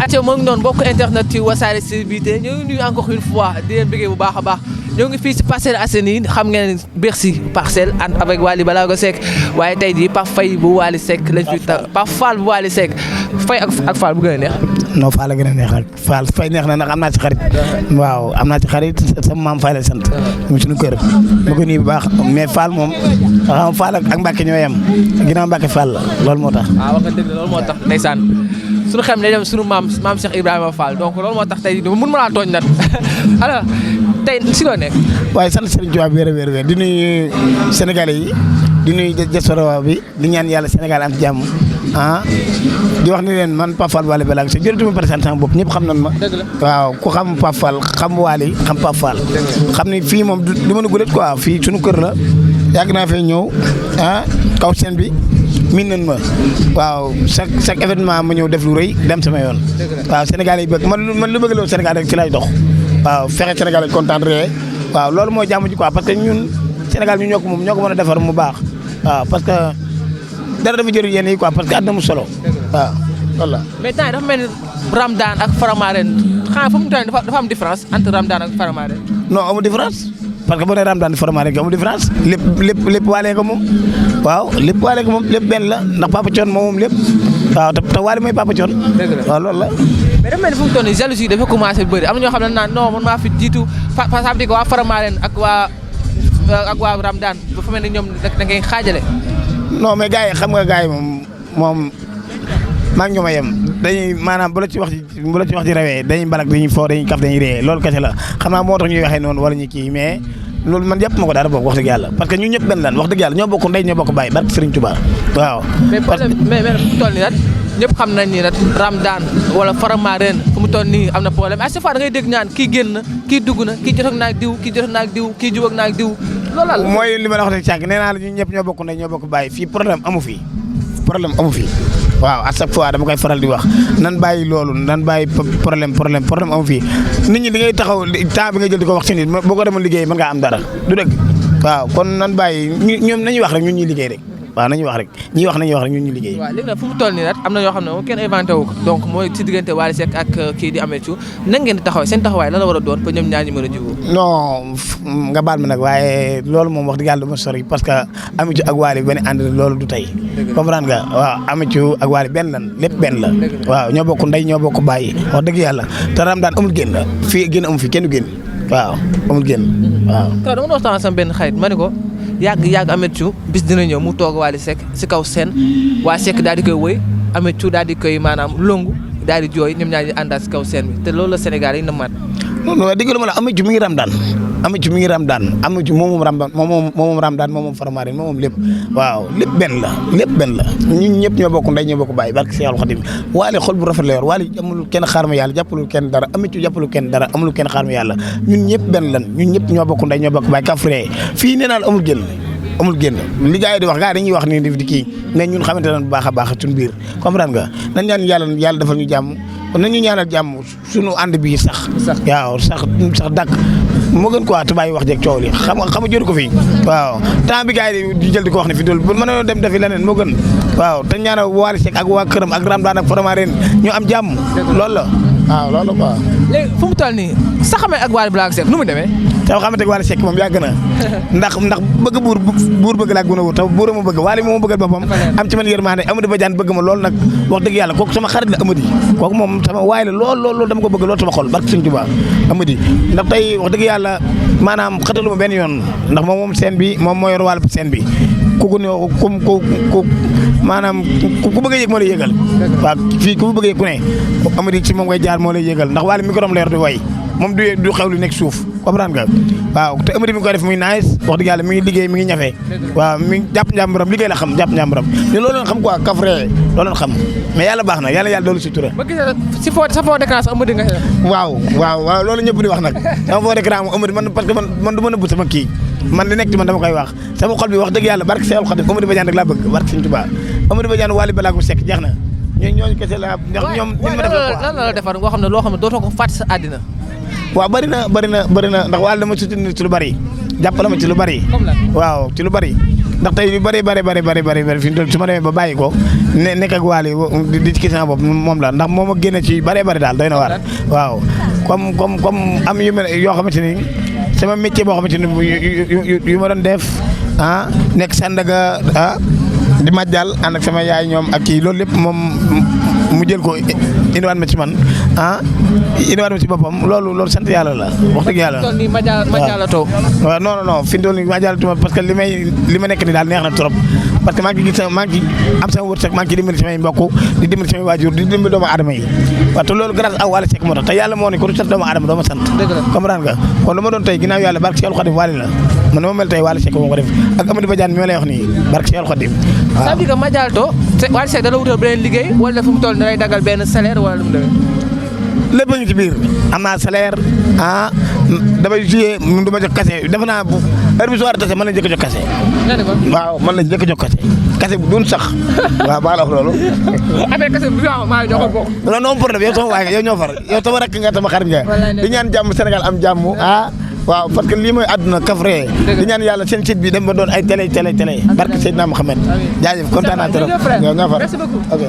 acca moo ngi noonu mbokk internet ci Wassare Célébrité ñoo ngi nuyu encore une fois di leen bëggee bu baax a baax ñoo ngi fii ci Parcelles Assainies xam ngeen Bercy Parcelles ànd avec Wally Ballago Seck waaye tey jii Pape Faye bu Wally Seck lañ fi Pape Fall bu Wally Seck Faye ak Fall bu gën a neex. non Fall a gën a neex rek Fall Faye neex na ndax am naa ci xarit waaw am naa ci xarit sama maam Faye la sant mu suñu kër ma ko nii bu baax mais Fall moom xam Fall ak Mbacke ñoo yem ginnaaw Mbacke Fall la loolu moo tax. waaw wax nga dëgg loolu moo tax ndeysaan suñu xam ne dem suñu maam Cheikh Ibrahima Fall donc loolu moo tax tey mun ma laa tooñ nag alors tey si loo nekk. waaye sant Serigne Touba wéer di nuyu Sénégalais yi di nuyu diaspora bi di ñaan yàlla Sénégal am jàmm di wax ni leen man Pape Fall Wally Ballago Seck jërëjëf ma présenté sama bopp ñëpp xam nañ ma. waaw ku xam Pape Fall xam Wally xam Pape Fall. xam ni fii moom du mën a gulet quoi fii suñu kër la yàgg naa fee ñëw kaw seen bi miin nañ ma waaw chaque événement ma ñëw def lu rëy dem sama yoon. waaw Sénégal yi bëgg man lu bëgg loolu Sénégal rek ci lay dox. waaw fexe Sénégal yi kontaan ree waaw loolu mooy jàmm ji quoi parce que ñun Sénégal ñu ñoo ko moom ñoo ko mën a defar mu baax waaw parce que dara dafa jëriñ yenn yi quoi parce que àddina mu solo waaw loolu la. mais temps dafa mel ni Ramadan ak Faramaren xanaa fu mu toll dafa am différence entre Ramadan ak Faramaren. non amul différence parce que boo nee Ramadan di Faramaren amul différence lépp waalee ko moom waaw lépp waalee ko moom lépp benn la ndax Papa Thione moom lépp waaw te Wally mooy Papa Thione. dëgg la waaw loolu la. mais dafa mel ni fu mu toll nii jalousie dafa commencé bëri am na ñoo xam ne naan non man maa fi jiitu par exemple waa Faramaren ak waa Ramadan dafa mel ni ñoom da ngay xaajale. non mais gars yi xam nga gars yi moom maa ngi ñoom a yem dañuy maanaam bu la ci wax ji rawee dañuy mbalak dañuy foo dañuy kaf dañuy ree loolu kese la xam naa moo tax ñuy waxee noonu wala ñu kii mais loolu man jàpp ma ko dara bokk wax dëgg yàlla parce que ñun ñëpp benn lan wax dëgg yàlla ñoo bokk ndey ñoo bokk baay barke Serigne Touba waaw. mais fu mu toll nii nag ñëpp xam nañ ni nag Ramadan wala Faramaren fu mu toll nii am na problème à chaque fois da ngay dégg ñaan kii génn kii dugg na kii jot ak naag diw kii jot ak naag diw kii jubag naag diw loolu la. mooy li ma la wax rek càgg nee naa la ñun ñëpp ñoo bokk ndey ñoo bokk baay fii problème amu fi waaw à chaque fois dama koy faral di wax nan bàyyi loolu nan bàyyi problème amu fi nit ñi di ngay taxaw temps bi nga jël di ko wax ci nit boo ko demoon liggéey mën ngaa am dara du dëgg waaw kon nan bàyyi ñoom nañuy wax rek ñun ñuy liggéey rek waaw nañuy wax rek nañuy wax rek ñun ñu liggéey. waaw léegi nag fu mu toll nii nag am na yoo xam ne moom kenn inventé wu ko donc mooy ci diggante Wally Seck ak kii di Ameth Thiou nan ngeen di taxawee seen taxawaay lan la war a doon ba ñoom ñaar ñu mën a jubóo. non nga baal ma nag waaye loolu moom wax dëgg yàlla du ma sori parce que Ameth Thiou ak Wally benn ànd loolu du tey. comprendre nga waaw Ameth Thiou ak Wally benn lan lépp benn la. waaw ñoo bokk ndey ñoo bokk bàyyi wax dëgg yàlla te Ramadan amul génn fii génn amu fi kenn du génn waaw amul génn waaw. dama doon waxtaan sama benn xarit ma ne ko yàgg Ameth Thiou bis dina ñëw mu toog Wally Seck si kaw seen waa Seck daal di koy wëy Ameth Thiou daal di koy maanaam longu daal di jooy ñoom ñaar di àndaat si kaw seen bi te loolu la Sénégal yi na mat. non non dégg nga ma la Ameth Thiou mi ngi Ramadan Ameth Thiou mi ngi Ramadan Ameth Thiou moom Ramadan moom Faramaren moom lépp waaw lépp benn la ñun ñëpp ñoo bokk ndey ñoo bokk bàyyi barke Seexul Xadim Wally xol bu rafet la yor Wally amul kenn xaar ma yàlla jàppalul kenn dara Ameth Thiou jàppalul kenn dara amul kenn xaar ma yàlla ñun ñëpp benn lan ñun ñëpp ñoo bokk ndey ñoo bokk bàyyi kafree fii nee naa la amul génn li gars yi di wax gars yi dañuy wax ni di kii mais ñun xamante ne bu baax a baax suñu biir comprendre nga nañ ñaan yàlla defal ñu jàmm nañu ñaanal jàmm suñu ànd bi sax waaw sax dakk moo gën quoi te bàyyi wax jeeg coow li xam nga jëru ko fii waaw temps bi gars yi di jël di ko wax ne fi dul bu mën a dem defi leneen moo gën waaw te ñaanal Wally Seck ak waa këram ak Ramadan ak Faramaren ñu am jàmm loolu la waaw loolu la quoi. léegi fu mu toll nii sa xamee ak Wally Ballago Seck nu mu demee. taw xamante ne Wally Seck moom yàgg na ndax bëgg buur bëgg laa gën a wut taw buur ma bëgg Wally moom bëggal boppam am ci man yërmande Amady Badiane bëgg ma loolu nag wax dëgg yàlla kooku sama xarit la Amady kooku moom sama waay la lool dama ko bëgg loolu sama xol barke Sëñ Tuubaa Amady ndax tey wax dëgg yàlla maanaam xatalu ma benn yoon ndax moom seen bi moom moo yor wàll seen bi ku maanaam ku bëgg a yëg moo lay yëgal waaw fii ku bëgg a yëg ku ne Amady ci moom ngay jaar moo lay yëgal ndax Wally micro la yor di way moom du xew lu nekk suuf comprendre nga waaw te Amady mi ngi koy def muy nice wax dëgg yàlla mi ngi liggéey mi ngi ñafe waaw mi ngi jàpp njàmburam liggéey la xam jàpp njàmburam te loolu leen xam quoi kafre loolu leen xam mais yàlla baax na yàlla doolu si tura ba gis si sa foo d'écran sax Amady nga waaw loolu ñëpp di wax nag sama foo d'écran mu Amady man parce que man du ma nëbb sama kii man li nekk ci man dama koy wax sama xol bi wax dëgg yàlla barke Seexul Xadim Amady Badiane rek laa bëgg barke Sëñ Tuubaa Amady Badiane Wally Ballago Seck jeex na ñooñu kese la ndax ñoom lan la defar ngoo xam ne loo xam ne dootoo ko fàtte sa àddina waaw bëri na ndax Wally dama soutenir ci lu bëri jàppale ma ci lu bëri waaw ci lu bëri ndax tey yu bëri fi mu toll su ma demee ba bàyyi ko nekk ak Wally di ci sama bopp moom la ndax moom a génne ci bëri daal doy na waar waaw comme am yu mel yoo xamante ni sama métier boo xamante ni yu ma doon def nekk Sandaga di majjal ànd ak sama yaay ñoom ak kii loolu lépp moom mu jël ko indiwaat ma ci man indiwaat ma ci boppam loolu sant yàlla la wax dëgg yàlla. tool nii majjalatoo. waaw non fi mu toll nii majjalatuma parce que li ma nekk nii daal neex na trop parce que maa ngi am sama wërsëg maa ngi ci dimbali samay mbokk di dimbali samay waajur di dimbali doomu aadama yi waaw te loolu grâce à Wally Seck moo tax te yàlla moo ne ko du sant doomu aadama doo ma sant. dëgg la comprendre nga kon lu ma doon tey ginnaaw yàlla barke Seexul Xadim Wally la man ma mel tey Wally Seck moo ko def ak Amady Badiane mi ma lay wax nii barke Seexul Xadim ça veut dire que majjalatoo Wally Seck da la wutal beneen liggéey wala fu mu toll da lay dagal benn salaire wala lu mu demee. lépp a ngi ci biir am naa salaire damay joué du ma jox kase defe naa bu heure bi su war a tase mën nañu jëkk a jox kase. waaw mën nañu jëkk a jox kase bu dun sax waaw maa la wax loolu. affaire kase bu baax maa ñoo ko bokk. non non problème yow sama waay yow ñoo far yow sama rakk nga sama xarit nga. di ñaan jàmm Sénégal am jàmm waaw parce que lii mooy àdduna kafre di ñaan yàlla seen site bi dem ba doon ay télé barke Seydina Mohamed jaajëf kontaan naa trop ñoo far merci beaucoup. ok